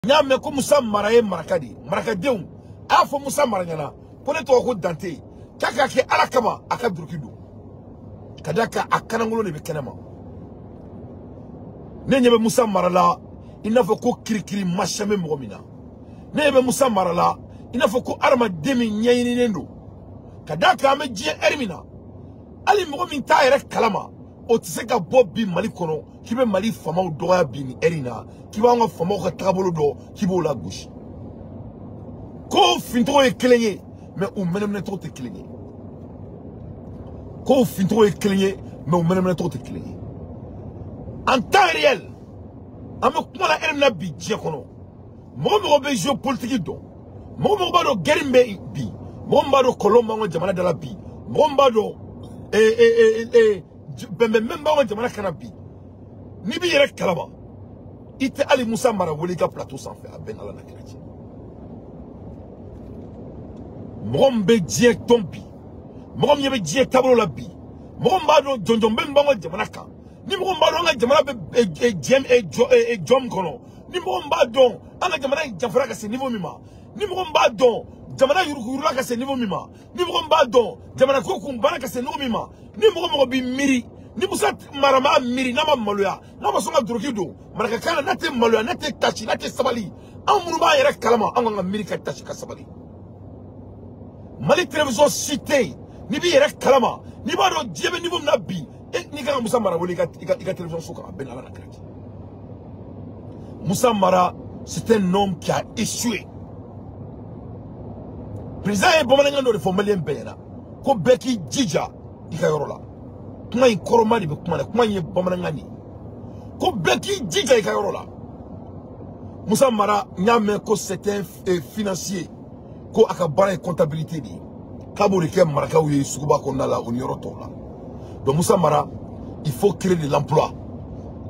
N y'a mɛn ko Musa Mara ye maraka de ye, marakadenw a y'a fɔ Musa Mara ɲɛna ko ne tɔgɔ ko Dante, k'a ka kɛ Ala kama a ka duloki don, ka d'a kan a kanangolo de bɛ kɛnɛ ma. Ne ɲɛ bɛ Musa Mara la i n'a fɔ ko kirikiri masiyɛn bɛ mɔgɔ min na. Ne ɲɛ bɛ Musa Mara la i n'a fɔ ko hadamaden min ɲɛɲininen don, ka d'a kan an bɛ diɲɛ ɛri min na, hali mɔgɔ min t'a yɛrɛ kalama o tɛ se ka bɔ bi Mali kɔnɔ k'i bɛ Mali faamaw dɔgɔya bi nin ɛri in na, k'i b'an ka faamaw ka taabolo dɔn, k'i b'o lagosi. Kow fincogo ye kelen ye, mais u mɛnɛmɛnɛcogo tɛ kelen ye. Kow fincogo ye kelen ye, mais u mɛnɛmɛnɛcogo tɛ kelen ye. En temps réel, an bɛ kuma la ɛri min na bi diɲɛ kɔnɔ, mɔgɔ mɔgɔ bɛ géopolitique dɔn, mɔgɔ mɔgɔ b'a dɔn guerre min bɛ bi, mɔgɔ min b'a dɔn kɔlɔlɔ min b'an ka jamana da la bi, mɔgɔ min b'a dɔn bɛnbɛn min b'an ka jamana kan na bi, n'i b'i yɛrɛ kalama, i tɛ hali Musa Mara wele i ka plateau sanfɛ, a bɛɛ n'Ala n'a kira cɛ. Mɔgɔ min bɛ diɲɛ dɔn bi, mɔgɔ min ɲɛ bɛ diɲɛ taabolo la bi, mɔgɔ min b'a dɔn jɔnjɔn bɛ min b'an ka jamana kan, ni mɔgɔ min b'a dɔn an ka jamana bɛ jɔ min kɔnɔ, ni mɔgɔ min b'a dɔn an ka jamana in janfara ka se niveau min ma, ni mɔgɔ min b'a dɔn jamana yuruguyurugu ka se niveau min ma, ni mɔgɔ min b'a dɔn jamana ko kun banna ka se niveau min ma, ni mɔgɔ mɔgɔ b'i miiri, ni Musa Mara ma miiri, n'a ma maloya, n'a ma sɔn ka duloki don marakakan na, n'a tɛ maloya, n'a tɛ tasi, n'a tɛ sabali, anw minnu b'an yɛrɛ kalama, anw kan ka miiri ka tasi ka sabali. Mali télévision si tɛ yen n'i b'i yɛrɛ kalama, n'i b'a dɔn diɲɛ bɛ niveau min na bi, n'i kan ka Musa Mara wele i ka télévision so kan, a bɛɛ n'Ala n'a kira cɛ. Musa Mara, c'est un homme qui a échoué. Président ye bamanankan dɔ de fɔ maliyɛn bɛɛ ɲɛna ko bɛɛ k'i jija i ka yɔrɔ la. Kuma in kɔrɔma de bɛ kuma la, kuma in ye bamanankan de ye, ko bɛɛ k'i jija i ka yɔrɔ la. Musa Mara, n y'a mɛn ko c'est un financier, ko a ka baara ye comptabilité de ye, k'a b'o de kɛ marakaw ye suguba kɔnɔna la, o ni yɔrɔ tɔw la. Donc Musa Mara, il faut créer de l'emploi.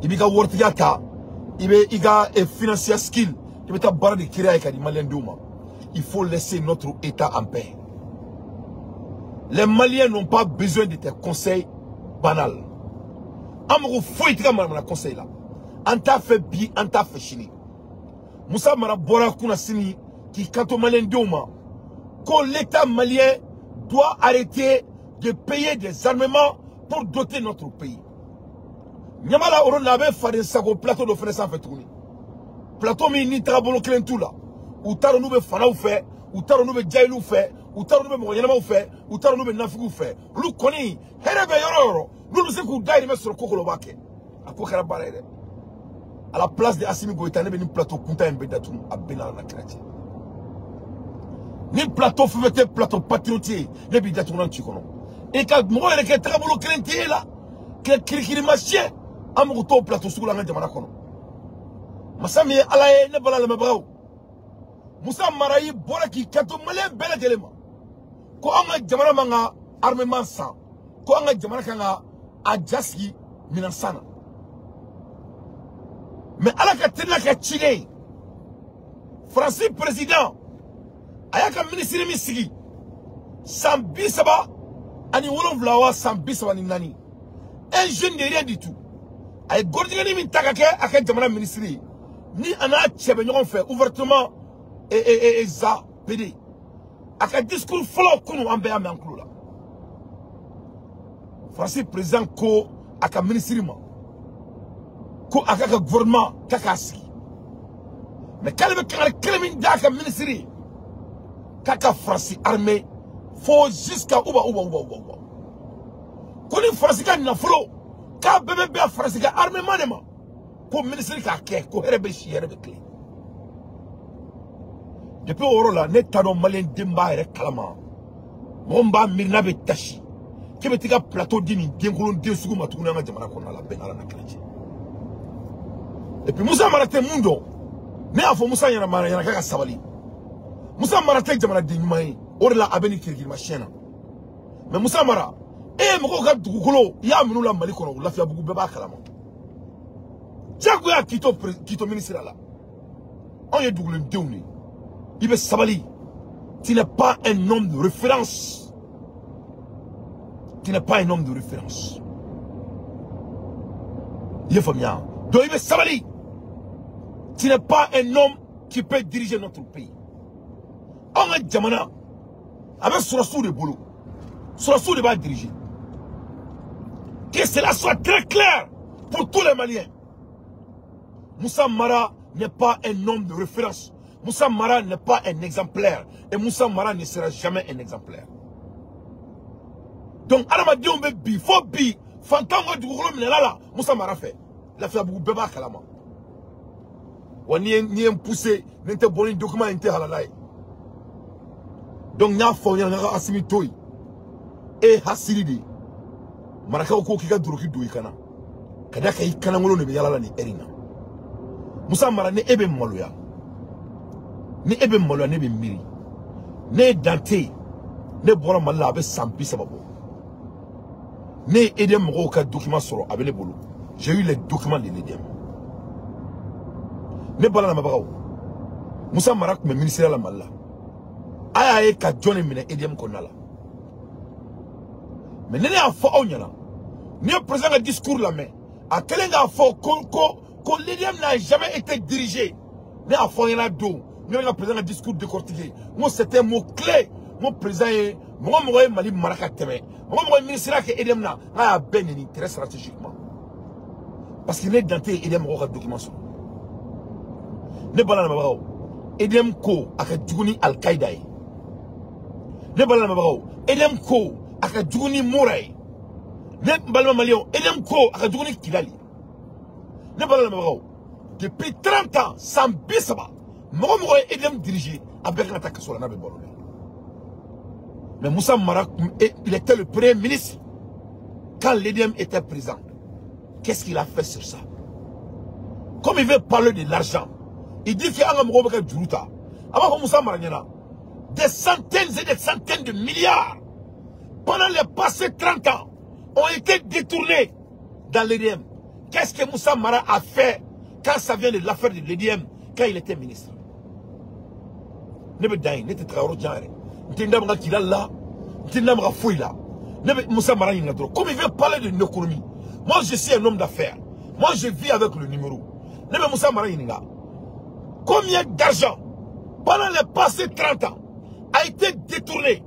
I b'i ka waritigiya ta, i bɛ i ka financier skill, i bɛ taa baara de créer ka di maliyɛn denw ma. Il faut laisser notre État en paix. Les Maliens n'ont pas besoin de tes conseils banals. An mago foyi tɛ ka manamana conseil la. An t'a fɛ bi, an t'a fɛ sini. Musa Mara bɔra kunna sini k'i kanto maliyɛn denw ma ko l'État malien doit arrêter de payer des armements pour doter notre pays. Ɲamala o la, a bɛ faden sago plateau dɔ fɛnɛ sanfɛ tuguni. Plateau min ni tagabolo kelen t'u la. U t'a dɔn n'u bɛ fanaw fɛ, u t'a dɔn n'u bɛ jahiliw fɛ, u t'a dɔn n'u bɛ mɔgɔ ɲɛnamaw fɛ, u t'a dɔn n'u bɛ nafigiw fɛ. Olu kɔni hɛrɛ bɛ yɔrɔ o yɔrɔ, n'olu bɛ se k'u dahirimɛ sɔrɔ ko ko la, u b'a kɛ. A ko kɛra baara ye dɛ. À la place de Assimi Goïta, ne bɛ nin plateau kuntan in bɛɛ datugu, a bɛɛ n'Ala n'a kira cɛ. Ni plateau fɛn fɛn tɛ plateau patriote ye, ne b'i datugu n'a ci kɔnɔ. I ka mɔgɔ yɛrɛ kɛ tagabolo kelen tɛ e la, kɛ kirikirimasiyɛn, an mago t'o plateau sugu la an ka jamana kɔnɔ. Masa min ye Ala ye, ne bala lamɛnbagaw, Musa Mara y'i bɔra k'i kanto maliyɛn bɛɛ lajɛlen ma ko an ka jamana man ka armement san, ko an ka jamana kan ka a ja sigi minɛn san na. Mais Ala ka teli n'a ka ciden ye, Faransi président a y'a ka ministre min sigi san 37 wa san 34, un jeune de rien du tout, a ye gɔrijɛgɛnin min ta ka kɛ a ka jamana ministre ye, ni a n'a cɛ bɛ ɲɔgɔn fɛ ouvertement, et za PD, a ka discours fɔlɔ kunun an bɛɛ y'a mɛn an tulo la. Faransi président ko a ka ministre ma ko a ka gouvernement k'a k'a sigi, mais k'ale bɛ kangari kelen min d'a ka ministre ye, k'a ka Faransi armée fo jusqu'à uba uba uba uba uba, ko ni Faransi ka nafolo k'a bɛɛ bɛ bɛn Faransi ka armement de ma, ko ministre k'a kɛ ko hɛrɛ bɛ si hɛrɛ bɛ tilen. Depuis o yɔrɔ la, ne t'a dɔn maliyɛn den b'a yɛrɛ kalama, mɔgɔ min b'a miiri n'a bɛ tasi k'e bɛ t'i ka plateau di nin denkolon den sugu ma tuguni an ka jamana kɔnɔna la, bɛɛ n'Ala n'a kira cɛ. Et puis Musa Mara tɛ mun dɔn, ne y'a fɔ Musa ɲɛna Mara ɲɛna k'a ka sabali. Musa Mara tɛ jamanaden ɲuman ye, o de la a bɛ nin kirikirimasiyɛn na. Mais Musa Mara, e ye mɔgɔw ka dugukolo i y'a minɛ u la Mali kɔnɔ, Lafiyabugu bɛɛ b'a kalama. Diyagoya k'i to ministre la, anw ye dugulendenw de ye. I bɛ sabali, tu n'es pas un homme de référence. Tu n'es pas un homme de référence. I ye faamuya? Donc i bɛ sabali, tu n'es pas un homme qui peut diriger notre pays. Anw ka jamana a bɛ sɔrɔsiw de bolo, sɔrɔsiw de b'a diriger. Que cela soit très clair pour tous les Maliens. Moussa Mara n'est pas un homme de référence. Moussa Mara n'est pas un exemplaire. Et Moussa Mara ne sera jamais un exemplaire. Donc, adamadenw bɛ bi fo bi fantanw ka dugukolo minɛla la Moussa Mara fɛ. Lafiyabugu bɛɛ b'a kalama. Wa n'i ye n poussé, ni n tɛ bɔ ni document ye, n tɛ halala ye. Donc n y'a fɔ aw ɲɛna n ka Assimi to yen. E ye hasiri de ye. Marakaw ko k'i ka doroki don i kana. Ka d'a kan i kanangolo de bɛ yala la nin heure in na. Moussa Mara, ni e bɛ maloya. Ni e bɛ maloya, ne bɛ miiri. Ne ye Dante ye. Ne bɔra Mali la a bɛ san 30 bɔ. Ne ye EDM mɔgɔw ka document sɔrɔ a bɛ ne bolo. J'ai eu les documents de l'EDM. Ne bala lamɛnbagaw, Moussa Mara tun bɛ ministère la Mali la. A y'a ye ka jɔn de minɛ EDM kɔnɔna la. Mais ne y'a fɔ aw ɲɛna, n'i ye président ka discours lamɛn, a kɛlen k'a fɔ ko l'EDM n'a jamais été dirigé. Ne y'a fɔ aw ɲɛna don, ne bɛ ka président ka discours décortiquer. N ko c'était un mot clé. N ko président ye mɔgɔ mɔgɔ ye Mali mara ka tɛmɛ, mɔgɔ mɔgɔ ye ministère kɛ EDM na, n k'a y'a bɛɛ nɛni très stratégiquement. Parce que ne Dante ye EDM mɔgɔw ka document sɔrɔ. Ne bala lamɛnbagaw, EDM ko a ka jugu ni Al-Qaïda ye. Ne bala lamɛnbagaw, EDM ko a ka jugu ni Mora ye. Ne balima maliyɛnw, EDM ko a ka jugu ni Kidali. Ne bala lamɛnbagaw, depuis 30 ans, san 30, mɔgɔ mɔgɔ ye EDM dirigé, a bɛɛ kan ka taa kaso la n'a bɛ balo la. Mais Moussa Mara, il était le premier ministre quand l'EDM était présent. Qu'est-ce qu'il a fait sur ça? Comme il veut parler de l'argent, il dit qu'il y a un mɔgɔw bɛ ka juru ta. A b'a fɔ Moussa Mara ɲɛna, des centaines et des centaines de milliards pendant les passés 30 ans ont été détournés dans l'EDM. Qu'est-ce que Moussa Mara a fait quand ça vient de l'affaire de l'EDM, quand il était ministre? Ne bɛ dan yen, ne tɛ taga yɔrɔ jan yɛrɛ. N tɛ n da maga Kidali la, n tɛ n da maga foyi la. Ne bɛ Moussa Mara ɲininka dɔrɔn. Comme il veut parler de l'économie, moi je suis un homme d'affaires. Moi je vis avec le numéro. Ne bɛ Moussa Mara ɲininka. Combien d'argent pendant les passés 30 ans a été détourné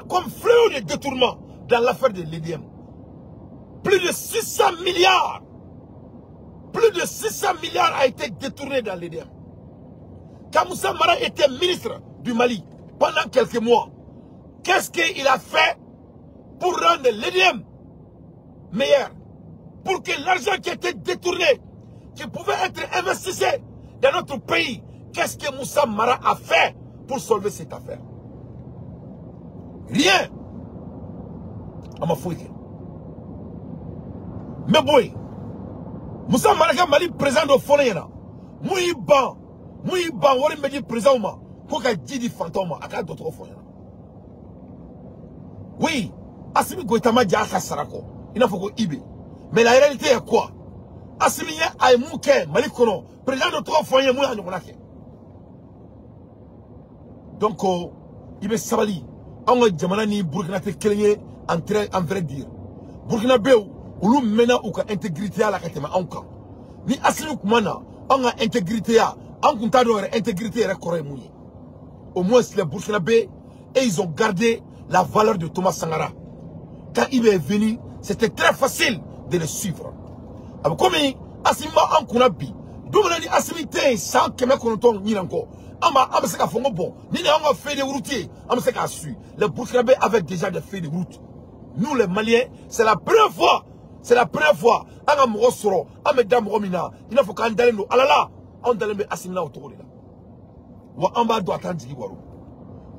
comme fléau de détournement dans l'affaire de l'EDM? Plus de 600 milliards. Plus de 600 milliards a été détourné dans l'EDM. Quand Moussa Mara était ministre du Mali pendant quelques mois, qu'est-ce qu'il a fait pour rendre l'EDM meilleur? Pour que l'argent qui était détourné, qui pouvait être investi dans notre pays, qu'est-ce que Moussa Mara a fait pour solver cette affaire? Rien. A ma foyi kɛ. Mais boy, Moussa Mara ka Mali président dɔ fɔ ne ɲɛna, mun y'i ban, mun y'i ban wari min bɛ di président ma ko ka ji di fantanw ma, a k'a dɔ tɔgɔ fɔ n ɲɛna. Oui, Assimi Goïta ma ja a ka sara kɔ, i n'a fɔ ko IB. Mais la réalité est quoi? Assimi ye a ye mun kɛ Mali kɔnɔ, président dɔ tɔgɔ fɔ n ye mun y'a ɲɔgɔnna kɛ. Donc i bɛ sabali, anw ka jamana ni Burkina tɛ kelen ye en vrai dire. Burkinabéw, olu mɛnna u ka intégrité la ka tɛmɛ anw kan. Ni Assimi kuma na, anw ka intégrité ya, anw kun t'a dɔn yɛrɛ intégrité yɛrɛ kɔrɔ ye mun ye. Au moins les Burkinabés, et ils ont gardé la valeur de Thomas Sankara. Quand il est venu, c'était très facile de le suivre. A bɛ komi Assimi ma an kunna bi, don min na ni Assimi tɛ yen san 900 ɲinan kɔ, an b'a an bɛ se k'a fɔ n ko bon, ni nin y'anw ka feuille de route ye, an bɛ se k'a suivre. Les Burkinabés avaient déjà des feuilles de route. Nous les Maliens, c'est la première fois, c'est la première fois an ka mɔgɔ sɔrɔ, an bɛ da mɔgɔ min na, i n'a fɔ k'an dalen don Ala la, anw dalen bɛ Assimi na o cogo de la. Wa an b'a dɔn a t'an jigi waro.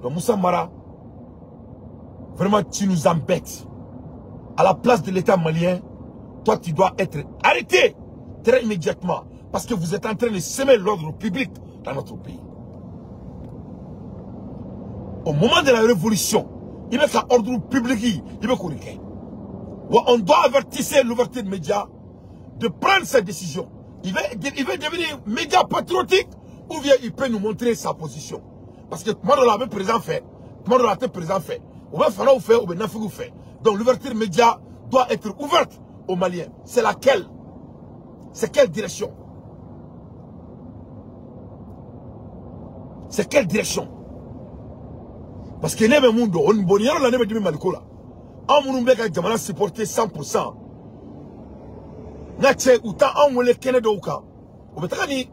Donc Moussa Mara, vraiment tu nous embêtes. À la place de l'État malien, toi tu dois être arrêté très immédiatement parce que vous êtes en train de semer l'ordre public dans notre pays. Au moment de la révolution, il met qu'un ordre public, il veut qu'on. On doit avertir l'ouverture des médias de prendre cette décision. Il veut devenir média patriotique ou bien il peut nous montrer sa position. Parce que comment on l'a président fait, comment on l'a président fait, on va faire ou fait, ou bien fait. Donc l'ouverture des médias doit être ouverte aux Maliens. C'est laquelle? C'est quelle direction? C'est quelle direction? Parce que ne bɛ mun dɔn, o nin yɔrɔ la ne bɛ dimi Maliko la. Anw minnu bɛ ka jamana supporter 100%, n ka cɛ u taa anw wele kɛnɛ dɔw kan. U bɛ taga ni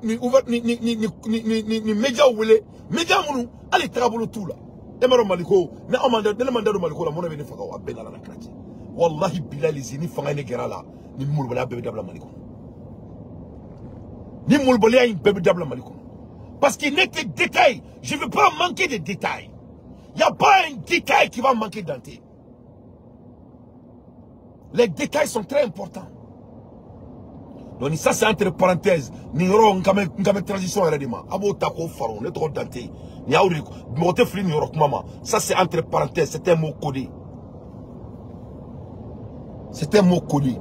médiaw wele, média minnu hali tagabolo t'u la. E m'a dɔn Maliko, ne anw man da, ne man da don Maliko la, mun de bɛ ne faga o? A bɛɛ nana na kira cɛ. Wallahi bilahi ni fanga ne gɛrɛ la, ni molobaliya bɛɛ bɛ dabila Mali kɔnɔ. Ni molobaliya in bɛɛ bɛ dabila Mali kɔnɔ. Parce que ne tɛ détail, je ne veux pas manquer de détails. Il n'y a pas un détail qui va manquer Dante. Les détails sont très importants. Donc ça c'est entre parenthèses. Ni yɔrɔ n ka bɛ transition yɛrɛ de ma. A b'o ta k'o fara o ne tɔgɔ Dante. Ni y'aw de mɔgɔ tɛ fili nin yɔrɔ kuma ma. Ça c'est entre parenthèses, c'est un mot codé. C'est un mot codé.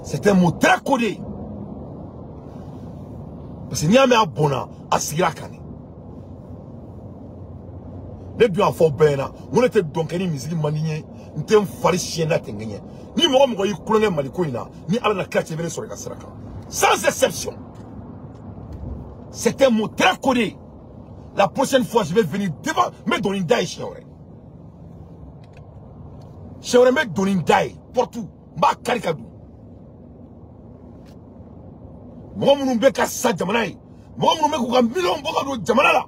C'est un mot très codé. Parce que n'i y'a mɛn a bɔnna a sigira kan de. Ne dun y'a fɔ bɛɛ ɲɛna n ko ne tɛ dɔn kɛ ni misiri man di n ye, n tɛ n fari siɲɛ n'a tɛ n ŋɛɲɛ. Ni mɔgɔ mɔgɔ y'i kulonkɛ Maliko in na, ni Ala na kira cɛ i bɛ ne sɔrɔ i ka sira kan. Sans exception. C'est un mot très codé. La prochaine fois, je vais venir devant, n bɛ don ni da ye siɲɛ wɛrɛ. Siɲɛ wɛrɛ n bɛ don ni da ye porte n b'a kari ka don. Mɔgɔ minnu bɛ ka sa jamana ye, mɔgɔ minnu bɛ k'u ka miliyɔn bɔ ka don jamana la,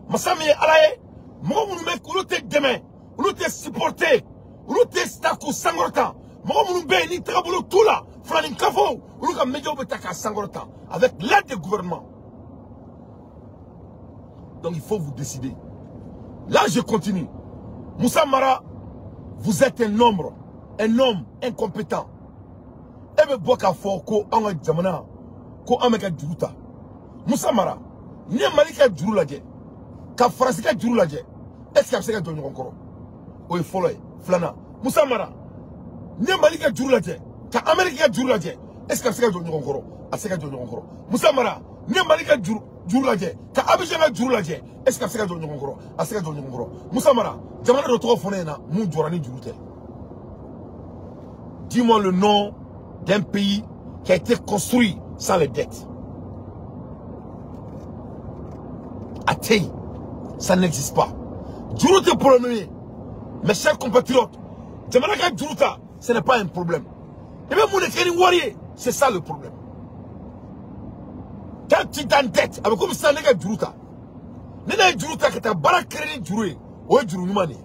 masa min ye Ala ye, mɔgɔ minnu bɛ olu tɛ dɛmɛ, olu tɛ supporter, olu tɛ ta k'u sankɔrɔta, mɔgɔ minnu bɛ yen ni tagabolo t'u la, filaninkafow, olu ka médiaw bɛ ta k'a sankɔrɔta avec l'aide du gouvernement. Donc il faut vous décider. Là je continue. Moussa Mara, vous êtes un homme incompétent. E bɛ bɔ k'a fɔ ko anw ka jamana ko an bɛ ka juru ta. Moussa Mara, n'i ye Mali ka juru lajɛ, ka Faransi ka juru lajɛ, est-ce que a bɛ se ka jɔ ɲɔgɔn kɔrɔ? O ye fɔlɔ ye. Filanan, Moussa Mara, n'i ye Mali ka juru lajɛ, ka Amérique ka juru lajɛ, est-ce que a bɛ se ka jɔ ɲɔgɔn kɔrɔ? A bɛ se ka jɔ ɲɔgɔn kɔrɔ. Moussa Mara, n'i ye Mali ka juru lajɛ, ka Abidjan ka juru lajɛ, est-ce que a bɛ se ka jɔ ɲɔgɔn kɔrɔ? A bɛ se ka jɔ ɲɔgɔn kɔrɔ. Moussa Mara, jamana dɔ tɔgɔ fɔ ne ɲɛna mun jɔra ni juru tɛ. Dis-moi le nom d'un pays qui a été construit sans les dettes. Athée, ça n'existe pas. Juru tɛ problème ye. Mes chers compatriotes, jamana ka juru ta, ce n'est pas un problème. I bɛ mun de kɛ ni wari ye, c'est ça le problème. Quand tu t'endettes, a bɛ komi sisan ne ka juru ta. Ni ne ye juru ta ka taa baara créer ni juru ye, o ye juru ɲuman de ye.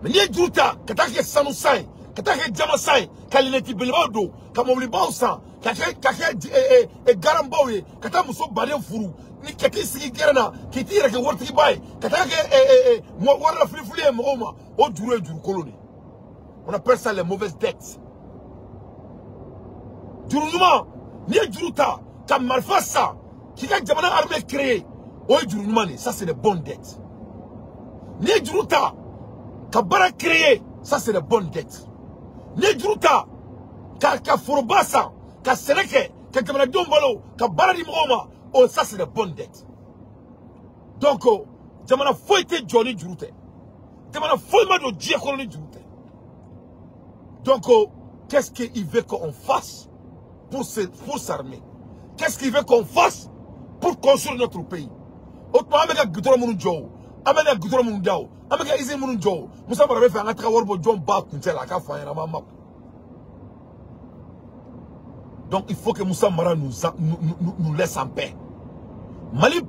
Mais n'i ye juru ta ka taa kɛ sanu san ye, ka taa kɛ jama san ye, ka lunette belebelebaw don, ka mɔbilibaw san, ka kɛ garanbaw ye, ka taa muso baden furu, ni ka t'i sigi gɛrɛn na, k'i t'i yɛrɛ kɛ waritigiba ye, ka taa kɛ wari la filifili ye mɔgɔw ma, o juru ye juru kolon de ye. On appelle ça les mauvaises dettes. Juru ɲuman, n'i ye juru ta ka marifa san, k'i ka jamana armée créer, o ye juru ɲuman de ye. Ça c'est les bonnes dettes. N'i ye juru ta ka baara créer, ça c'est les bonnes dettes. N'i ye juru ta ka foroba san, ka sɛnɛ kɛ, ka jamanadenw balo, ka baara di mɔgɔw ma, oh ça c'est les bonnes dettes. Donc jamana foyi tɛ jɔ ni juru tɛ. Jamana foyi ma don diɲɛ kɔnɔ ni juru tɛ. Donc qu'est-ce qu'il veut qu'on fasse pour s'armer? Qu'est-ce qu'il veut qu'on fasse pour construire notre pays? O tuma an bɛ ka goudron minnu jɔ o, an bɛ ka goudron minnu da o, an bɛ ka usine minnu jɔ o, Moussa Mara bɛ fɛ an ka taga wari bɔ jɔn ba kuncɛ la a k'a fɔ an ɲɛna, an b'an makun. Donc il faut que Moussa Mara nous laisse en paix. Mali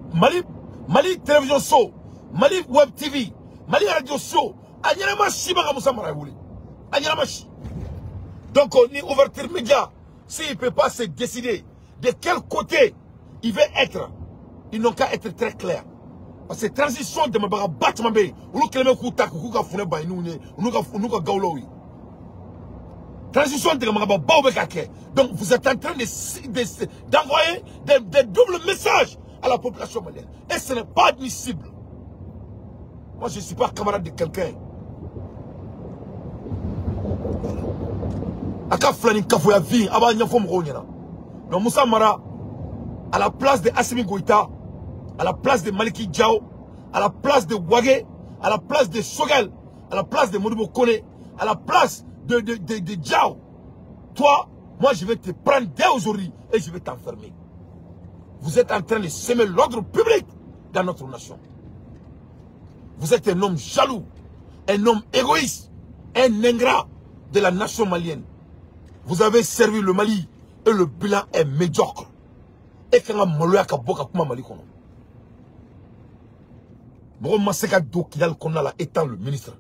télévision so, Mali web TV, Mali radio so, a ɲɛnama si ma ka Moussa Mara wele. A ɲɛnama si. Donc ni ouverture média, s'il ne peut pas se décider de quel côté il veut être, ils n'ont qu'à être très clairs. Parce que transition de Mabaga Batman bɛ yen, olu kɛlen bɛ k'u ta k'u ka funɛ ba n'u ye, n'u ka gawulaw ye. Transition de Mabaga baw bɛ ka kɛ. Donc vous êtes en train d'envoyer des doubles messages à la population malienne. Et ce n'est pas admissible. Moi je ne suis pas camarade de quelqu'un. A ka filani kafoya vi, a b'a ɲɛfɔ mɔgɔw ɲɛna. Donc Moussa Mara, à la place de Assimi Goïta, à la place de Maliki Diaw, à la place de Wagué, à la place de Choguel, à la place de Modibo Kone, à la place de Diaw, toi, moi je vais te prendre dès aujourd'hui et je vais t'enfermer. Vous êtes en train de semer l'ordre public dans notre nation. Vous êtes un homme jaloux, un homme égoïste, un ingrat de la nation malienne. Vous avez servi le Mali et le bilan est médiocre. Et quand on a maloya ka bɔ ka kuma Mali kɔnɔ. Mɔgɔ ma se ka don Kidal kɔnɔna la étant le ministre.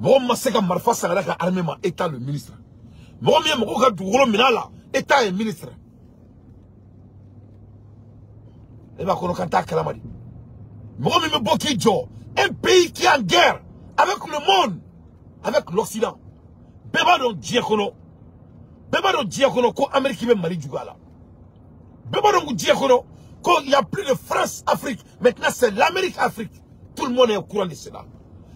Mɔgɔ ma se ka marifa san ka armée ma étant le ministre. Mɔgɔ min ye mɔgɔw ka dugukolo minɛ a la étant un ministre. E b'a kɔnɔ k'an t'a kalama de. Mɔgɔ min bɛ bɔ k'i jɔ, un pays qui est en guerre avec le monde, avec l'Occident. Bɛɛ b'a dɔn diɲɛ kɔnɔ. Bɛɛ b'a dɔn diɲɛ kɔnɔ ko Amérique bɛ Mali juguya la. Bɛɛ b'a dɔn ko diɲɛ kɔnɔ qu'il n'y a plus de France Afrique. Maintenant c'est l'Amérique Afrique. Tout le monde est au courant de cela.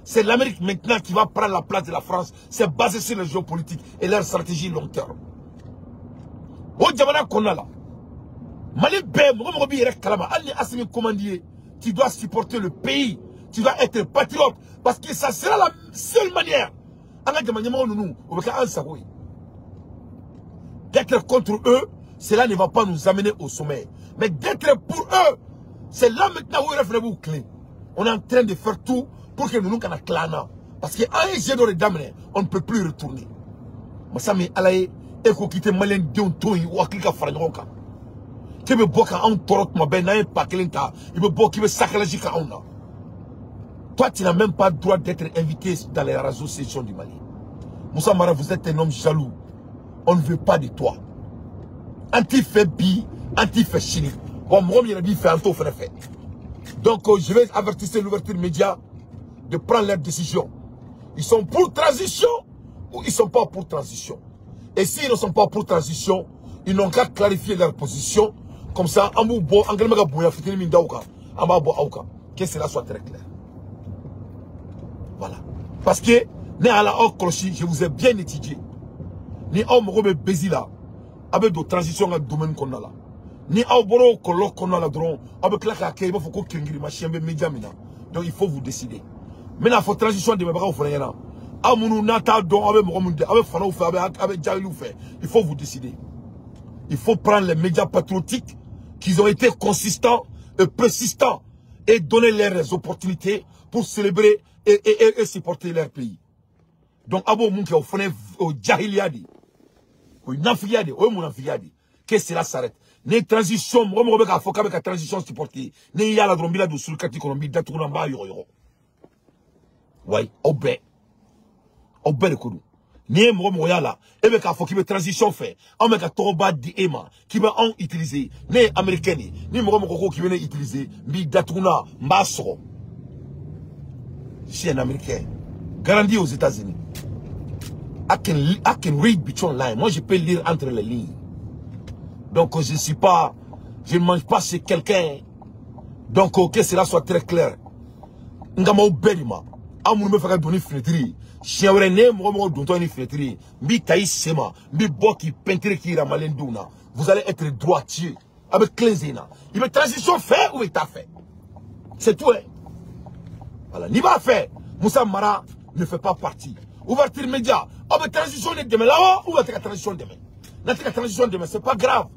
C'est l'Amérique maintenant qui va prendre la place de la France. C'est basé sur les géopolitiques et leur stratégie long terme. O jamana kɔnɔna la, Mali bɛɛ mɔgɔ mɔgɔ b'i yɛrɛ kalama, hali ni Assimi commandier, tu dois supporter le pays, tu dois être patriote parce que ça sera la seule manière. An ka jamana ɲɛmɔgɔ ninnu, o bɛ kɛ an sago ye. D'être contre eux, cela ne va pas nous amener au sommet. Mais d'être pour eux, c'est là maintenant où il faut clé. On est en train de faire tout pour que nous nous kana. Parce que un jeu de daminɛ, on ne peut plus retourner. Masa min Ala ye e ko k'i tɛ maliyɛn denw to yen u hakili ka fara ɲɔgɔn kan. K'e bɛ bɔ ka anw tɔɔrɔ tuma bɛɛ n'an ye pa kelen ta, i bɛ bɔ k'i bɛ sacrilège kɛ anw na. Toi, tu n'as même pas droit d'être invité dans les réseaux sociaux du Mali. Moussa Mara, vous êtes un homme jaloux. On ne veut pas de toi. Anti fait bi, anti fait chini. Bon, moi, il a dit fait un taux fait. Donc, je vais avertir l'ouverture média de prendre leur décision. Ils sont pour transition ou ils ne sont pas pour transition. Et s'ils ne sont pas pour transition, ils n'ont qu'à clarifier leur position. Comme ça, en que cela soit très clair. Voilà. Parce que, je vous ai bien étudié. Ni aw mɔgɔ bɛ bezi la, aw bɛ don transition ka domaine kɔnɔna la. Ni aw bɔra o kɔlɔlɔ kɔnɔna la dɔrɔn, aw bɛ tila k'a kɛ i b'a fɔ ko kirinkirimasiɲɛ bɛ média min na. Donc il faut vous décider. N bɛna fɔ transition dɛmɛbagaw fana ɲɛna. Aw minnu n'a t'a dɔn aw bɛ mɔgɔ minnu aw bɛ fanaw fɛ, aw bɛ jahiliw fɛ. Il faut vous décider. Il faut prendre les médias patriotiques qui ont été consistants et persistants et donner leurs opportunités pour célébrer et supporter leur pays. Donc aw b'o mun kɛ o fana o jahiliya de ye. O ye nafigiya de ye, o ye munafigiya de ye. Que cela s'arrête. Ni transition, mɔgɔ mɔgɔ bɛ k'a fɔ k'a bɛ ka transition supporter, ni y'a la dɔrɔn n b'i ladon surukati kɔnɔ, n b'i datugu na, n b'a yɔgɔyɔgɔ. Wayi, aw bɛɛ. Aw bɛɛ de ko don. N'i ye mɔgɔ mɔgɔ y'a la, e bɛ k'a fɔ k'i bɛ transition fɛ, anw bɛ ka tɔgɔba di e ma, k'i bɛ anw utiliser. Ne ye américain de ye, ni mɔgɔ mɔgɔ ko k'i bɛ ne utiliser, n b'i datugu na, n b'a sɔgɔ. Je suis un américain, grandi aux États-Unis. I can read between lines. Moi, je peux lire entre les lignes. Donc, je ne suis pas, je ne mange pas chez quelqu'un. Donc, que cela soit très clair. Ngama bedima. Aw minnu bɛ fɛ ka don ni fenêtre ye. Siɲɛ wɛrɛ ne ye mɔgɔ mɔgɔ dontɔ ni fenêtre ye, n b'i ta i sen ma, n b'i bɔ k'i peinture k'i yira maliyɛn denw na. Vous allez être droitier. A bɛ tilen sen na. I bɛ transition fɛ ou i t'a fɛ. C'est tout, hein. Voilà. N'i b'a fɛ, Moussa Mara ne fait pas partie. Ouverture média, aw bɛ transition de dɛmɛ la wa ou bɛ tɛ ka transition dɛmɛ? N'a tɛ ka transition dɛmɛ, c'est pas grave.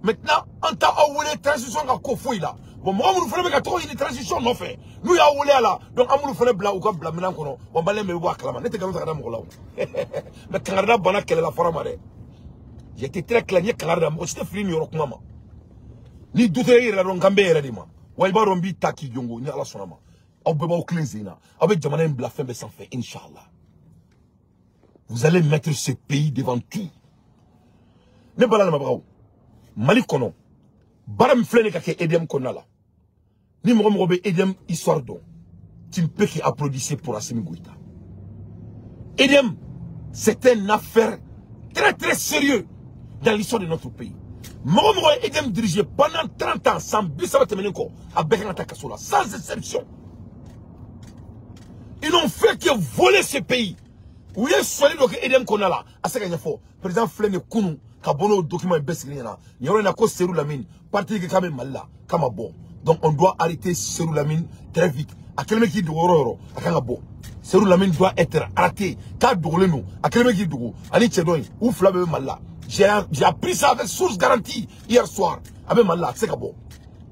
Maintenant, an t'aw wele transition ka ko foyi la. Bon, mɔgɔ minnu fana bɛ ka tɔgɔ ɲini transition nɔfɛ, n'u y'a wele a la, donc an b'olu fana bila u ka bila minɛn kɔnɔ. Wa maliyɛn bɛɛ bɛ bɔ a kalama. Ne tɛ nkalon ta ka da mɔgɔ la o. Mais kangarida banna kɛlɛ la fɔra ma dɛ. J'étais très clair, n ye kangari da mɔgɔ si tɛ fili nin yɔrɔ kuma ma. Ni dutera i yɛrɛ la dɔrɔn n kan bɛ yɛrɛ de ma. Wa i b'a dɔn n b'i ta k'i jongo ni Ala sɔnna ma. Aw bɛɛ b'aw kilen sen na. Aw bɛ jamana in bila fɛn bɛɛ sanfɛ, inchallah. Vous allez mettre ce pays devant tout. Ne bala lamɛnbagaw, Mali kɔnɔ, baara min filɛ nin ka kɛ EDM kɔnɔna la, ni mɔgɔ mɔgɔ bɛ EDM histoire dɔn, tu ne peux qu'applaudir pour Assimi Goïta. EDM, c'est une affaire très très sérieuse dans l'histoire de notre pays. Mɔgɔ mɔgɔ ye EDM dirigé pendant 30 ans, san 30 tɛmɛnen kɔ, a bɛɛ kan ka taa kaso la, sans exception. Ils n'ont fait que voler ce pays. U ye sɔli dɔ kɛ EDM kɔnɔna la, a se ka ɲɛfɔ. Président filɛ nin ye kunun ka bɔ n'o document in bɛɛ sigilen ɲɛna. Nin yɔrɔ in na ko Seydou Lamine, parti kɛ k'a bɛ Mali la, k'a ma bɔ. Donc on doit arrêter Seydou Lamine très vite. A kɛlen bɛ k'i dogo yɔrɔ o yɔrɔ, a kan ka bɔ. Seydou Lamine doit être arrêté. K'a dogolen don, a kɛlen bɛ k'i dogo. Ani cɛ dɔ in, u fila bɛɛ bɛ Mali la. J'ai appris ça avec source garantie hier soir. A bɛ Mali la, a tɛ se ka bɔ.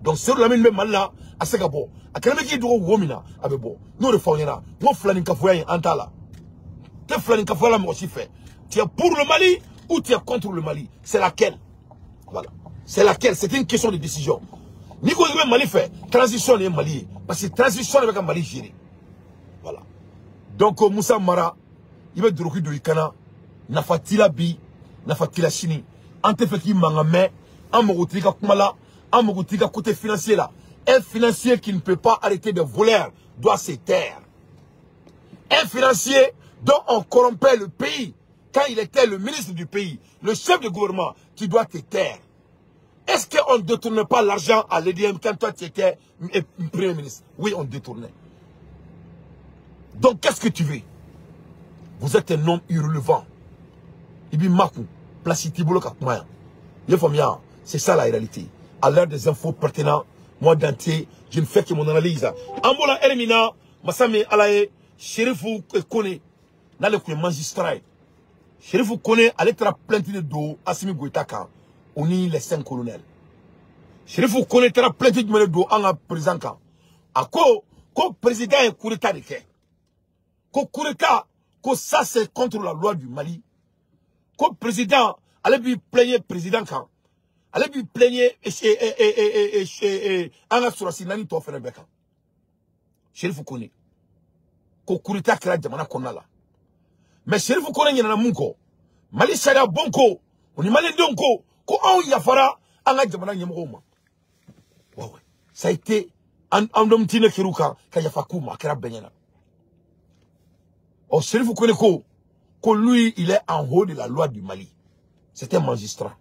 Donc Seydou Lamine bɛ Mali la, a tɛ se ka bɔ. A kɛlen bɛ k'i dogo wo min na, a bɛ bɔ. N'o de fɔ aw ɲɛna, n ko filaninkafoya in an t'a la. Tɛ filaninkafoya la mɔgɔ si fɛ. Tu es pour le Mali ou tu es contre le Mali? C'est laquelle? Voilà. C'est laquelle? C'est une question de décision. Ni ko i bɛ Mali fɛ, transition de ye Mali ye. Parce que transition de bɛ ka Mali gérer. Voilà. Donc Moussa Mara, i bɛ doroki don i kana, nafa t'i la bi, nafa t'i la sini. An tɛ fɛ k'i mankan mɛn, an mago t'i ka kuma la, an mago t'i ka côté financier la. Un financier qui ne peut pas arrêter des voleurs doit se taire. Un financier dont on corrompait le pays quand il était le ministre du pays, le chef de gouvernement, tu dois te taire. Est-ce qu'on ne détournait pas l'argent à l'EDM quand toi tu étais premier ministre? Oui, on détournait. Donc qu'est-ce que tu veux? Vous êtes un homme irrelevant. Ibi Makou, place Tibolo Kakmaya. C'est ça la réalité. À l'heure des infos pertinentes, moi d'entier, je ne fais que mon analyse. Ambola Ermina, Massami Alaye, Chérifou Kone, n'allez que magistrat. Chérifou Kone, allez tra plainte de dos, Assimi Goïta kan, on y les 5 colonels. Chérifou Kone tra plainte de dos, en président kan. A ko, ko président est coup d'état de fait. Ko coup d'état, ko ça c'est contre la loi du Mali. Ko président, allez lui plaigner président kan. Allez lui plaigner et an ka sɔrɔsi naani tɔ fɛnɛ bɛɛ kan. Chérifou Kone. Ko coup d'état kɛra jamana kɔnɔna la. Mais Chérifou Kone ɲinɛna mun kɔ? Mali sariya bon ko, o ni maliyɛndenw ko, ko anw yafara an ka jamana ɲɛmɔgɔw ma. Ouais, ouais. Ça a été an dɔm kɛr'u kan ka yafa k'u ma, a kɛra bɛɛ ɲɛna. Ɔ Chérifou Kone ko, ko lui il est en haut de la loi du Mali. C'est un magistrat.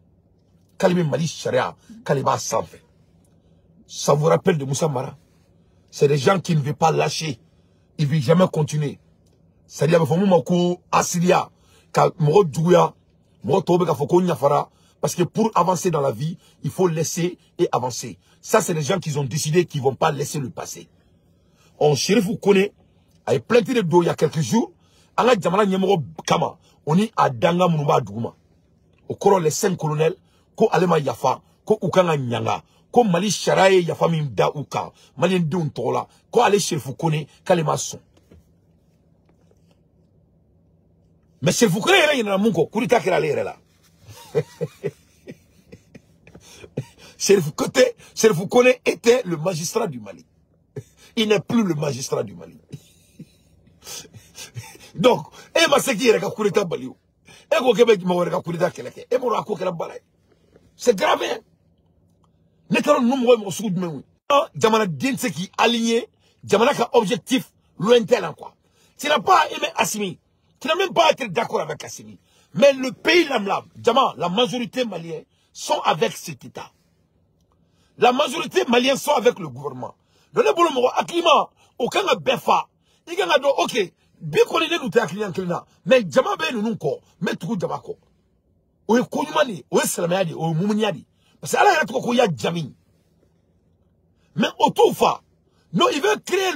K'ale bɛ Mali sariya, k'ale b'a sanfɛ. Ça vous rappelle de Moussa Mara? C'est des gens qui ne veulent pas lâcher. Ils ne veulent jamais continuer. C'est-à-dire, il faut que Asiria, ka mɔgɔ juguya, mɔgɔ tɔw bɛ k'a fɔ ko ɲafara, parce que pour avancer dans la vie, il faut laisser et avancer. Ça, c'est des gens qui ont décidé qu'ils ne vont pas laisser le passé. On Chérifou Kone a eu plainte de dos il y a quelques jours. An ka jamana ɲɛmɔgɔ kama, on y a danga minnu b'a duguma. O kɔrɔ les 5 colonels, ko ale ma yafa, ko u kan ka ɲanga, ko Mali sariya ye yafa min da u kan, maliyɛndenw tɔgɔ la, ko ale Chérifou Kone k'ale ma sɔn. Mais Chérifou Kone yɛrɛ ɲinɛna mun kɔ, coup d'état kɛra ale yɛrɛ la. Chérifou Kone était le magistrat du Mali. Il n'est plus le magistrat du Mali. Donc, e ma se k'i yɛrɛ ka coup d'état bali o. E ko k'e bɛ mɔgɔ wɛrɛ ka coup d'état kɛlɛ kɛ. E m'o dɔn a ko kɛra baara ye. C'est grave, hein? Ne taara ninnu mɔgɔ ye mɔgɔ sugu jumɛn ye? Jamanaden tɛ se k'i aligner jamana ka objectif lointain là quoi. Tu n'as pas aimé Assimi. Tu n'as même pas été d'accord avec Assimi. Mais le pays là, jama, la majorité malienne sont avec cet État. La majorité malienne sont avec le gouvernement. Donc ne bolo mɔgɔ hakilima o kan ka bɛɛ fa. I kan ka dɔn ok bi kɔni ne dun tɛ hakilina kelen na, mais jama bɛ ninnu kɔ, n bɛ tugu jama kɔ. O ye ko ɲuman de ye, o ye silamɛya de ye, o ye mumunya de ye. Parce que Ala yɛrɛ tɔgɔ ko ya jami. Mais o t'o fa. Non, il veut créer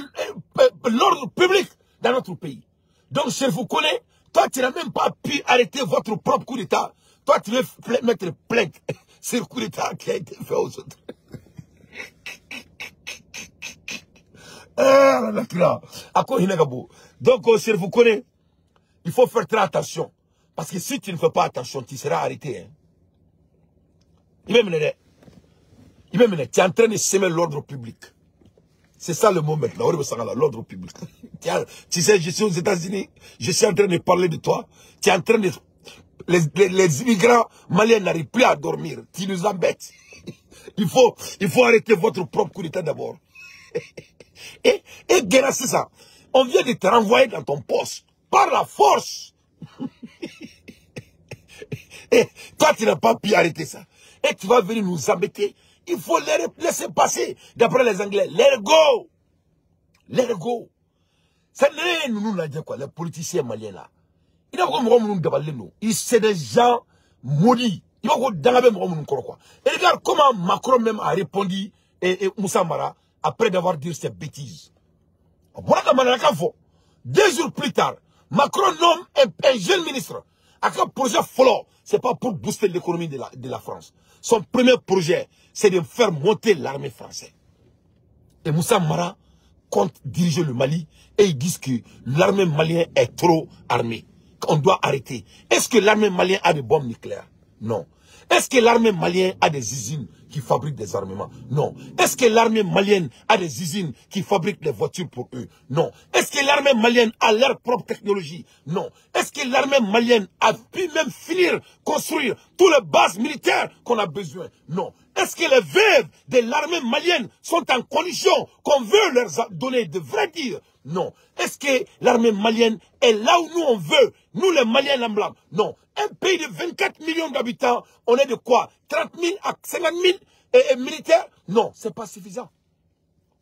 l'ordre public dans notre pays. Donc Chérifou Kone, toi tu n'as même pas pu arrêter votre propre coup d'état. Toi tu veux mettre plainte sur le coup d'état qui a été fait aux autres. Ah, la Donc, Chérifou Kone, il faut faire très attention. Parce que si tu ne fais pas attention, tu seras arrêté. Hein. Il va mener. Il va mener. Tu es en train de semer l'ordre public. C'est ça le mot maintenant. L'ordre public. Tu sais, je suis aux États-Unis. Je suis en train de parler de toi. Tu es en train de... Les immigrants maliens n'arrivent plus à dormir. Tu nous embêtes. Il faut arrêter votre propre coup d'état d'abord. Et c'est ça. On vient de te renvoyer dans ton poste par la force. Et toi, tu n'as pas pu arrêter ça. Et tu vas venir nous embêter. Il faut les laisser passer. D'après les Anglais, let it go. Let it go. Ça n'est nous nous dit quoi, les politiciens maliens là. Il n'a pas nous. C'est des gens maudits. Il va quoi. Et regarde comment Macron même a répondu et Moussa Mara après d'avoir dit ces bêtises. 2 jours plus tard, Macron nomme un jeune ministre. À un projet fort, ce n'est pas pour booster l'économie de la France. Son premier projet, c'est de faire monter l'armée française. Et Moussa Mara compte diriger le Mali et ils disent que l'armée malienne est trop armée, qu'on doit arrêter. Est-ce que l'armée malienne a des bombes nucléaires? Non. Est-ce que l'armée malienne a des usines qui fabriquent des armements? Non. Est-ce que l'armée malienne a des usines qui fabriquent des voitures pour eux? Non. Est-ce que l'armée malienne a leur propre technologie? Non. Est-ce que l'armée malienne a pu même finir, construire toutes les bases militaires qu'on a besoin? Non. Est-ce que les veuves de l'armée malienne sont en condition qu'on veut leur donner de vrais dires? Non. Est-ce que l'armée malienne est là où nous on veut? Nous les Maliens l'emblème? Non. Un pays de 24 millions d'habitants, on est de quoi? 30 000 à 50 000 militaires? Non, ce n'est pas suffisant.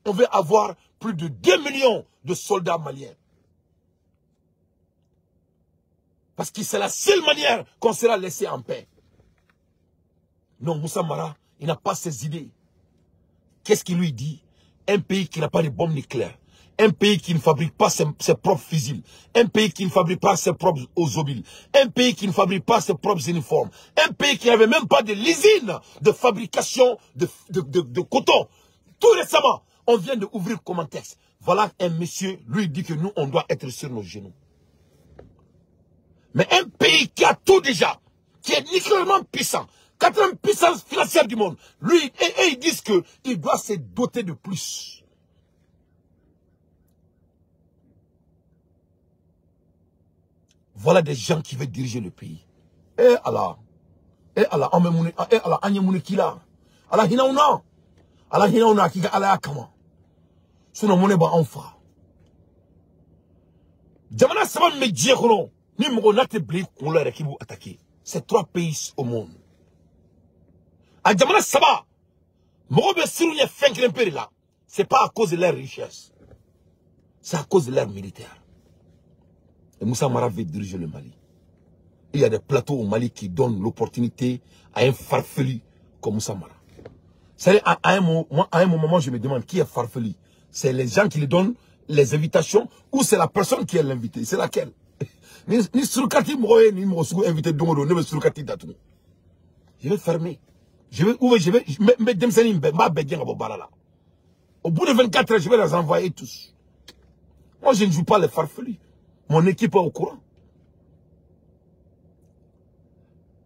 On veut avoir plus de 2 millions de soldats maliens. Parce que c'est la seule manière qu'on sera laissé en paix. Non, Moussa Mara, il n'a pas ses idées. Qu'est-ce qu'il lui dit? Un pays qui n'a pas de bombes nucléaires, un pays qui ne fabrique pas ses propres fusils, un pays qui ne fabrique pas ses propres automobiles, un pays qui ne fabrique pas ses propres uniformes, un pays qui n'avait même pas de l'usine de fabrication de coton. Tout récemment, on vient d'ouvrir Comantex. Voilà un monsieur, lui dit que nous, on doit être sur nos genoux. Mais un pays qui a tout déjà, qui est nucléairement puissant, quatrième puissance financière du monde, lui, et ils disent qu'il doit se doter de plus. Voilà des gens qui veulent diriger le pays. Eh Allah, eh Allah, eh Allah, anye kila. Allah hina una, Allah hina una kiga Allah kama. Sinon mon ba enfa. Jamana saba me diye kono, ni moko na te bli kun la ki bu attaquer. C'est 3 pays au monde. A jamana saba, moko be siru nye fen kelen pere la. C'est pas à cause de leur richesse. C'est à cause de leur militaire. Et Moussa Mara veut diriger le Mali. Il y a des plateaux au Mali qui donnent l'opportunité à un farfelu comme Moussa Mara. C'est-à-dire, à un moment, je me demande qui est farfelu. C'est les gens qui lui donnent les invitations ou c'est la personne qui est l'invité. C'est laquelle? Ni Surukati Mroé, ni Mrossou invité Dongodo, ni Surukati Datou. Je vais fermer. Je vais ouvrir, je vais mettre Au bout de 24 heures, je vais les envoyer tous. Moi, je ne joue pas les farfelus. Mon équipe est au courant.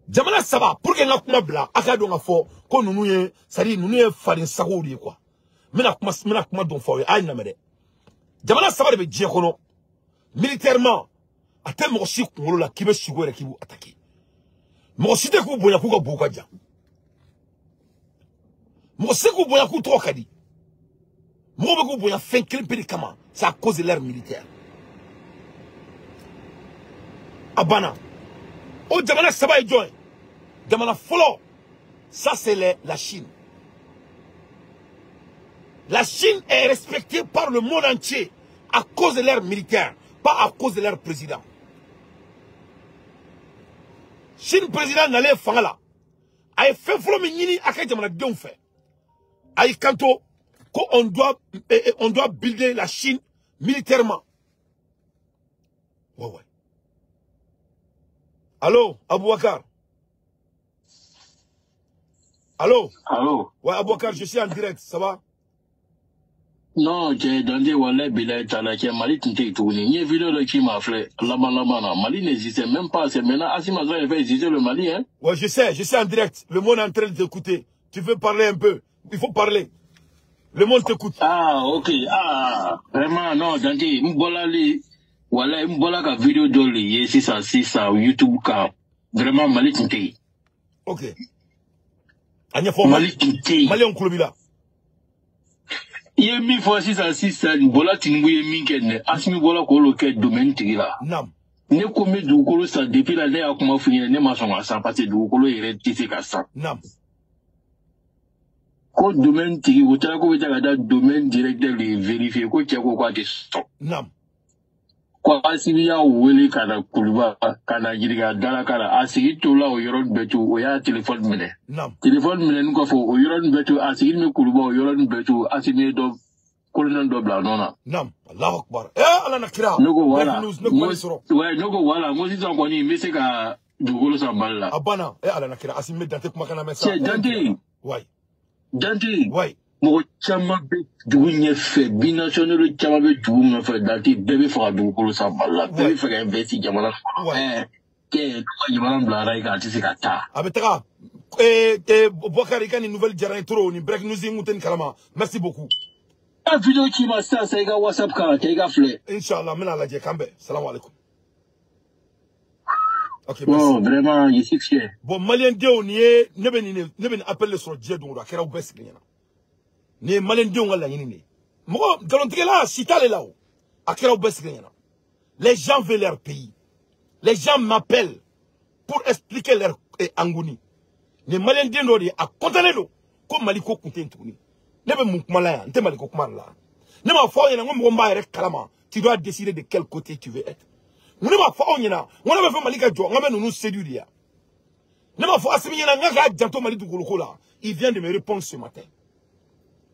Jamana saba pour que nga kuma bla aka do nga fo ko nunu ye c'est-à-dire nunu ye farin sago de quoi. Mena kuma don fo ye ay na mede. Jamana saba de be diɲɛ kɔnɔ militairement a tɛ mɔgɔ si kunkolo la k'i bɛ sugo yɛrɛ k'i b'u attaquer. Mɔgɔ si tɛ k'u bonya k'u ka bon ka jan. Mɔgɔ si k'u bonya k'u tɔgɔ ka di. Mɔgɔ bɛ k'u bonya fɛn kelen pe de kama, c'est à cause de leur militaire. Abana. O jamana saba ye jɔn ye? Jamana fɔlɔ, ça c'est la Chine. La Chine est respectée par le monde entier à cause de leur militaire, pas à cause de leur président. Chine président n'allait fanga la. A ye fɛn fɔlɔ min ɲini a ka jamanadenw fɛ. A y'i kanto ko on doit builder la Chine militairement. Ouais, ouais. Allô, Aboubacar. Allô? Allô? Ouais, Aboubacar, je suis en direct, ça va? Non, j'ai donné Wallah Bilal Talaki, Mali Tinte Touni. Il y a une vidéo qui m'a fait, là-bas, Mali n'existait même pas. C'est maintenant, Assimi Goïta fait exister le Mali, hein? Ouais, je sais, je suis en direct. Le monde est en train de t'écouter. Tu veux parler un peu? Il faut parler. Le monde t'écoute. Ah, ok. Ah, vraiment, non, Dante, Mbolali. Voilà, Mbola ka vidéo d'oli, c'est ça, YouTube ka. Vraiment, Mali Tinte. Ok. Mali Tinte. Mali on là. Il y a 1000 fois 6 à 6, Bola Tinubu ye min kɛ nin Assimi bɔla k'o kɛ domaine tigi la. Naam. Ne ko n bɛ dugukolo san depuis la ne y'a kuma f'i ɲɛna ne ma sɔn ka san parce que dugukolo yɛrɛ tɛ se ka san. Naam. Ko domaine tigi o taara k'o bɛ taa ka taa domaine directeur de vérifier ko cɛ ko k'a tɛ sɔn. Naam. Ko Assimi y'a wele ka na Kuluba ka na ɲininka da la ka na a sigi to la o yɔrɔnin bɛɛ to o y'a téléphone minɛ. Naam. Téléphone minɛni kɔfɛ o yɔrɔnin bɛɛ to a sigi bɛ Kuluba o yɔrɔnin bɛɛ to Assimi ye dɔ colonel dɔ bila nɔ na. Naam. Allahu akbar. Eh Ala na kira. Ne ko voilà. Ouais, ne ko voilà, n ko sisan kɔni n bɛ se ka dugukolo san Mali la. A banna. Eh Ala na kira. Assimi bɛ Dante kumakan lamɛn sa. Cɛ Dante. Ouais. Dante. Ouais. Mɔgɔ caman bɛ dugu ɲɛfɛ, binational caman bɛ dugu ɲɛfɛ, Dante bɛɛ bɛ fɛ ka dugukolo san Mali la, bɛɛ bɛ fɛ ka investir jamana kɔnɔ. Kɛ jamana bilara i kan, a tɛ se ka taa. A bɛ taga. Bokar, i ka nin nouvelle diyara n ye trop, nin break news in kun tɛ nin kalama. Merci beaucoup. A vidéo ci ma sisan sisan i ka WhatsApp kan, kɛ i ka filɛ. Inchallah, n bɛna lajɛ k'an bɛn. Salam alaikum. Ok, merci. Bon, vraiment, je suis fier. Bon, Malien denw, nin ye ne bɛ nin ne bɛ nin appel de sɔrɔ diɲɛ don o don, a kɛra aw bɛɛ sigilen ɲɛna. Nin ye Malien denw ka laɲini de ye. Mɔgɔ nkalontigɛla si t'ale la o. A kɛra aw bɛɛ sigilen ɲɛna. Les gens veulent leur pays. Les gens m'appellent pour expliquer leur angonie. Nin Malien den dɔ de ye, a kɔntannen don ko Mali ko kun tɛ yen tuguni. Ne bɛ mun kuma la yan? N tɛ Mali ko kuma de la. Ne m'a fɔ aw ɲɛna ko mɔgɔ min b'a yɛrɛ kalama, tu dois décider de quel côté tu veux être. Ne m'a fɔ aw ɲɛna n ko ne bɛ fɛ Mali ka jɔ, n ka bɛ ninnu séduire de yan. Ne m'a fɔ Assimi ɲɛna n k'a janto Mali dugukolo ko la. Il vient de me répondre ce matin.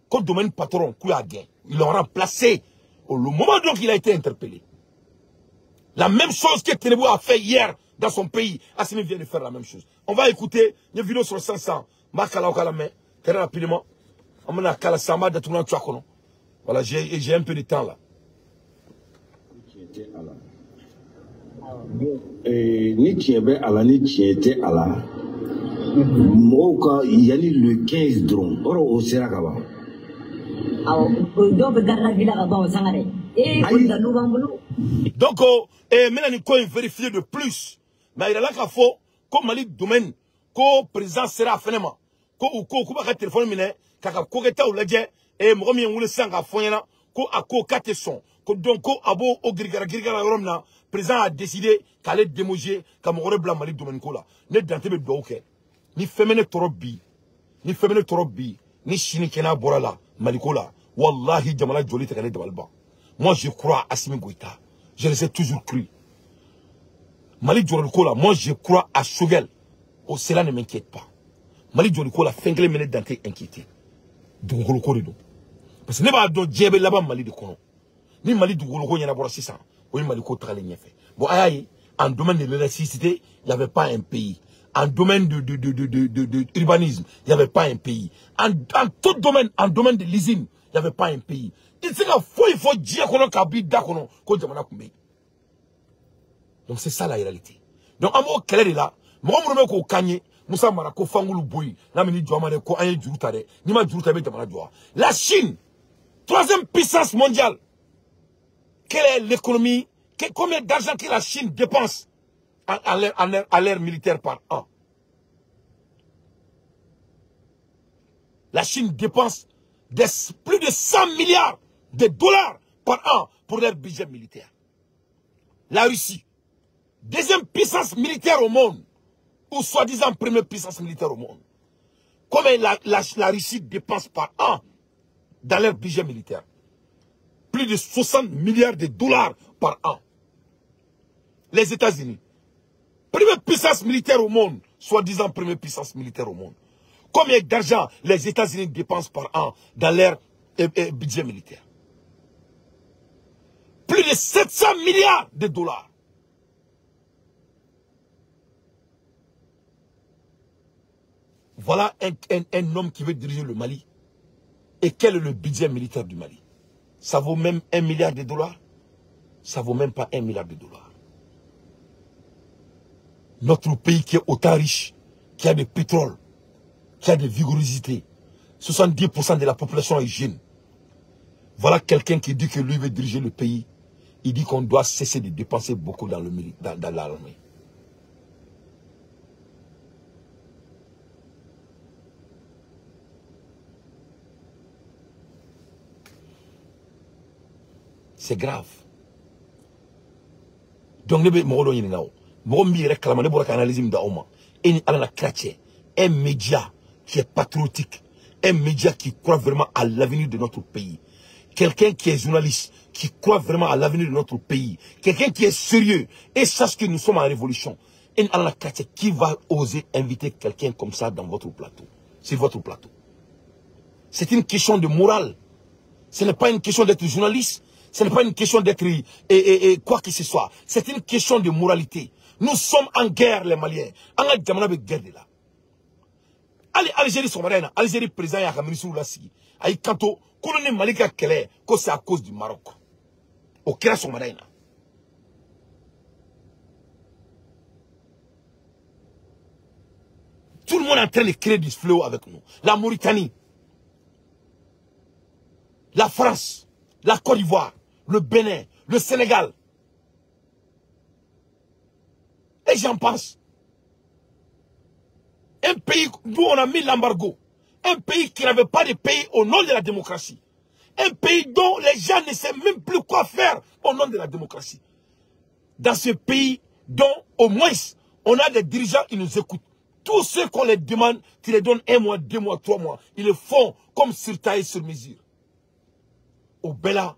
Ko domaine patron k'u y'a gɛn. Ils l'ont remplacé au moment donc il a été interpellé. La même chose que Tinubu a fait hier dans son pays, Assimi vient de faire la même chose. On va écouter une vidéo sur 500. Makala Okala, très rapidement. On m'a kala samba de tout le monde. Voilà, j'ai un peu de temps là. Ni tiɲɛ bɛ a la, ni tiɲɛ tɛ a la, mɔgɔw ka yanni le 15 dɔrɔn, yɔrɔ o sera ka ban. Awɔ, dɔw bɛ garde à vue la ka ban o sanga dɛ. Ee, ko dalu b'an bolo. Donc, maintenant, il faut vérifier de plus. Mais il a là k'a fɔ ko Mali domaine, ko président sera fɛnɛ ma, ko u ko k'u b'a ka téléphone minɛ k'a ka kokɛtaw lajɛ. Mɔgɔ min ye n wele sisan k'a fɔ n ɲɛna ko a ko k'a tɛ sɔn, ko donc ko a b'o o girigara girigara yɔrɔ min na, président a décidé k'ale démoger ka mɔgɔ wɛrɛ bila Mali domaine ko la. Ne Dante bɛ dugawu kɛ. Ni fɛn bɛ ne tɔɔrɔ bi, ni fɛn bɛ ne tɔɔrɔ bi, ni sini kɛnɛya bɔra la Mali ko la, wallahi jamana joli tɛ ka ne dabali ban. Moi je crois à Assimi Goïta. Je les ai toujours cru. Mali jɔrɔli ko la, moi je crois à Choguel. Oh, cela ne m'inquiète pas. Mali jɔli ko la, fɛn kelen bɛ ne Dante inquiété. Dugukolo ko de don. Parce que ne b'a dɔn diɲɛ bɛ laban Mali de kɔnɔ. Ni Mali dugukolo ko ɲɛnabɔra sisan, o ye Mali ko tagalen ɲɛfɛ. Bon, a y'a ye, en domaine de l'électricité, il n'y avait pas un pays. En domaine de urbanisme, il n'y avait pas un pays. En tout domaine, en domaine de l'usine, il n'y avait pas un pays. I tɛ se ka foyi fɔ diɲɛ kɔnɔ k'a b'i da kɔnɔ ko jamana kun bɛ yen. Donc c'est ça la réalité. Donc an b'o kɛlɛ de la. Mɔgɔ minnu bɛ k'o kan ye, Moussa Mara ko f'an k'olu bɔ yen, n'a bɛ ni jɔ ma dɛ, ko an ye juru ta dɛ. N'i ma juru ta, i bɛ jamana jɔ wa? La Chine, troisième puissance mondiale. Quelle est l'économie? Combien d'argent que la Chine dépense à l'ère militaire par an? La Chine dépense plus de 100 milliards de dollars par an pour leur budget militaire. La Russie, deuxième puissance militaire au monde, ou soi-disant première puissance militaire au monde. Combien la Russie dépense par an dans leur budget militaire? Plus de 60 milliards de dollars par an. Les États-Unis, première puissance militaire au monde, soi-disant première puissance militaire au monde. Combien d'argent les États-Unis dépensent par an dans leur budget militaire? Plus de 700 milliards de dollars. Voilà un homme qui veut diriger le Mali. Et quel est le budget militaire du Mali? Ça vaut même 1 milliard de dollars? Ça vaut même pas 1 milliard de dollars. Notre pays qui est autant riche, qui a du pétrole, qui a des vigorosités, 70% de la population est jeune. Voilà quelqu'un qui dit que lui veut diriger le pays. Il dit qu'on doit cesser de dépenser beaucoup dans l'armée. C'est grave. Donc, ne un média qui est patriotique, un média qui croit vraiment à l'avenir de notre pays, quelqu'un qui est journaliste, qui croit vraiment à l'avenir de notre pays, quelqu'un qui est sérieux et sache que nous sommes en révolution. Et qui va oser inviter quelqu'un comme ça dans votre plateau, sur votre plateau? C'est une question de morale. Ce n'est pas une question d'être journaliste. Ce n'est pas une question d'être et quoi que ce soit. C'est une question de moralité. Nous sommes en guerre, les Maliens. En guerre de là. Hali Algérie sɔgɔmada in na, Algérie président y'a ka ministre lasigi. A y'i kanto k'olu ni Mali ka kɛlɛ ko c'est à cause du Maroc. O kɛra sɔgɔmada in na. Tout le monde est en train de créer du fléau avec nous. La Mauritanie, la France, la Côte d'Ivoire, le Bénin, le Sénégal. Et j'en pense. Un pays d'où on a mis l'embargo. Un pays qui n'avait pas de pays au nom de la démocratie. Un pays dont les gens ne savent même plus quoi faire au nom de la démocratie. Dans ce pays dont, au moins, on a des dirigeants qui nous écoutent. Tous ceux qu'on les demande, tu les donnes 1 mois, 2 mois, 3 mois. Ils le font comme sur taille, sur mesure. Au Bella,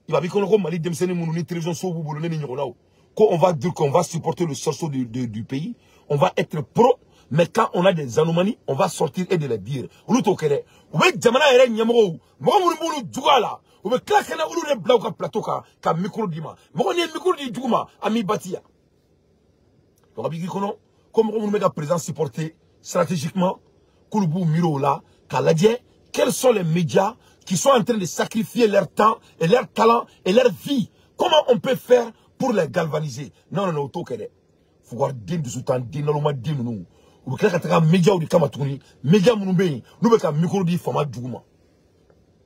il va dire qu'on a Mali denmisɛnnin minnu ni télévision so b'u bolo ne ni ɲɔgɔnnaw. Qu'on va dire qu'on va supporter le sorceau du pays, on va être pro, mais quand on a des anomalies, on va sortir et de les dire. Olu t'o kɛ dɛ. U bɛ jamana yɛrɛ ɲɛmɔgɔw, mɔgɔ minnu b'olu juguya la, u bɛ tila ka na olu de bila u ka plateau kan ka micro d'i ma. Mɔgɔ n'i ye micro di jugu ma, a m'i bati yan. Donc a b'i kɔnɔ ko mɔgɔ minnu bɛ ka président supporter stratégiquement, k'olu b'u miiri o la k'a lajɛ quels sont les médias qui sont en train de sacrifier leur temps et leur talent et leur vie. Comment on peut faire pour les galvaniser? Non, non, non, o t'o kɛ dɛ. Fugariden dusutan den naloma den ninnu, u bɛ tila ka taga médiaw de kama tuguni, média minnu bɛ yen n'u bɛ ka micro di faama jugu ma.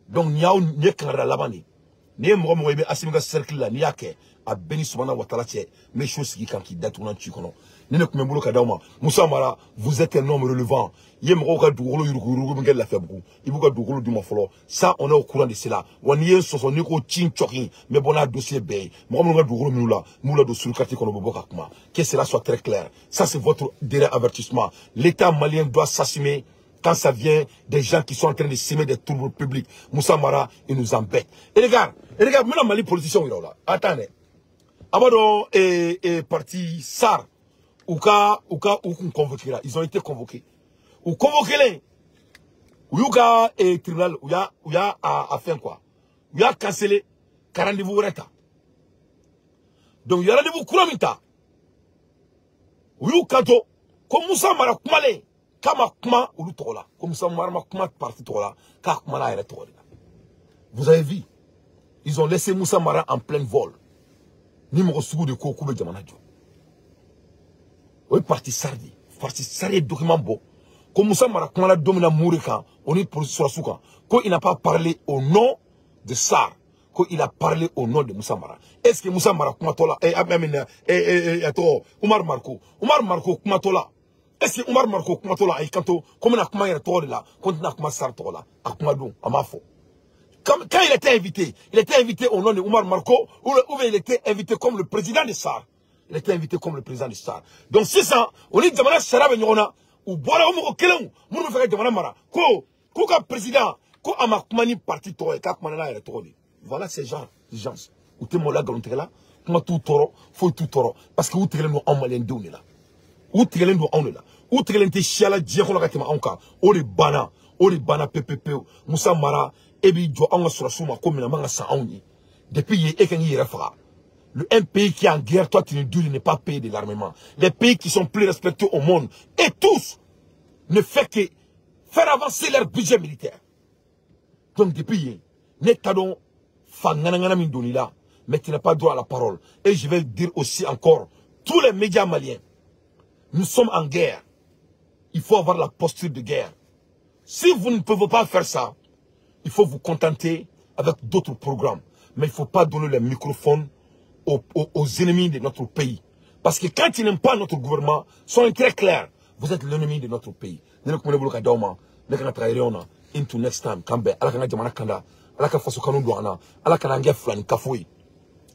Donc nin y'aw nin ye kangarida laban de ye. N'i ye mɔgɔ mɔgɔ i bɛ Assimi ka cercle la, n'i y'a kɛ a bɛɛ ni Subahana Watala cɛ, n bɛ so sigi kan k'i datugulan ci kɔnɔ. Ni ne tun bɛ n bolo ka d'aw ma, Moussa Mara, vous êtes un homme relevant. I ye mɔgɔw ka dugukolo yuruguyurugu min kɛ Lafiyabugu, i b'u ka dugukolo d'u ma fɔlɔ. Ça, on est au courant de cela. Wa n'i ye n sɔsɔ, n'i ko ci n cɔkin, n bɛ bɔ n'a dossier bɛɛ ye. Mɔgɔ minnu ka dugukolo minnu la, n b'u ladon sur carte kɔnɔ, u bɛ bɔ ka kuma. Que cela soit très clair. Ça, c'est votre dernier avertissement. L'État malien doit s'assumer quand ça vient des gens qui sont en train de semer des troubles publics. Moussa Mara, il nous embête. Et regarde, maintenant Mali politicien, il est là. Attendez. Abado et parti SAR, ou qu'on convoqué là, ils ont été convoqués. Ou convoqués les, ou yuka et tribunal, ou ya a fait quoi? Ou ya cancellé, rendez-vous reta. Donc il y a rendez-vous kuramita. Ou yuka to, comme Moussa Mara kumale. Kama kuma olu tɔgɔ la, comme ça Mara ma kuma parti tɔgɔ la, k'a kuma n'a yɛrɛ tɔgɔ de la. Vous avez vu, ils ont laissé Moussa Mara en plein vol. Ni mɔgɔ sugu de ko k'u bɛ jamana jɔ. O ye parti SAR de ye. Parti SAR ye document bɔ ko Moussa Mara kumana don min na Mouri kan, o ni polisi sɔrɔsiw kan, ko il n'a pas parlé au nom de SAR, ko il a parlé au nom de Moussa Mara. Est-ce que Moussa Mara kumatɔ la, a tɔgɔ Oumar Mariko, Oumar Mariko kumatɔ la, est-ce que Oumar Mariko kumatɔ la a y'i kanto ko n bɛna kuma n yɛrɛ tɔgɔ de la, ko n tɛna kuma SAR tɔgɔ la, a kuma don, a m'a fɔ. Quand il était invité, il était invité au nom de Oumar Mariko, ou bien il était invité comme le président de SAR. Il était invité comme le président de SAR. Donc sisan, o ni jamana sariya bɛ ɲɔgɔn na, u bɔra o mɔgɔ kelenw minnu bɛ fɛ ka jamana mara, ko k'u ka président ko a ma kuma ni parti tɔgɔ ye, k'a kumana n'a yɛrɛ tɔgɔ de ye. Voilà ces gens. U tɛ maloya nkalontigɛ la, kuma t'u tɔɔrɔ, foyi t'u tɔɔrɔ, parce que u tigɛlen don anw maliyɛndenw de la. U tigɛlen don anw de la. U tigɛlen tɛ siya la diɲɛ kɔnɔ ka tɛmɛ anw kan. O de banna, o de banna pewu pewu. Moussa Mara, e b'i jɔ anw ka sɔrɔsiw ma ko minɛn man ka san anw ye. Depuis yen, e kan k'i yɛrɛ faga. Un pays qui est en guerre, toi tu ne dis de ne pas payer de l'armement. Les pays qui sont plus respectés au monde, et tous ne font que faire avancer leur budget militaire. Donc depuis yen, ne t'a dɔn fa ŋanaŋana min donn'i la, mais tu n'as pas droit à la parole. Et je vais dire aussi encore, tous les médias maliens, nous sommes en guerre. Il faut avoir la posture de guerre. Si vous ne pouvez pas faire ça, il faut vous contenter avec d'autres programmes. Mais il ne faut pas donner le microphone aux ennemis de notre pays. Parce que quand ils n'aiment pas notre gouvernement, soyez très clairs, vous êtes l'ennemi de notre pays. Into next time, kambe, ala kana jamana kanda, ala ka faso kanu don an na, ala kana an kɛ filani kafo ye.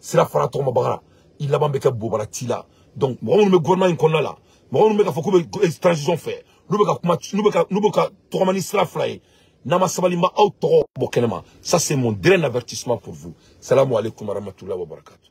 Sira fara tɔgɔma bagara, i laban bɛ kɛ bobara ci la. Donc mɔgɔ minnu bɛ gouvernement in kɔnɔna la, mɔgɔ minnu bɛ k'a fɔ k'u bɛ transition fɛ, n'u bɛ ka kuma, n'u bɛ ka tɔgɔma ni sira fila ye, n'a ma sabali n b'aw tɔgɔ bɔ kɛnɛma. Ça c'est mon dernier avertissement pour vous. Salam alaikum warahmatullahi wabarakatuh.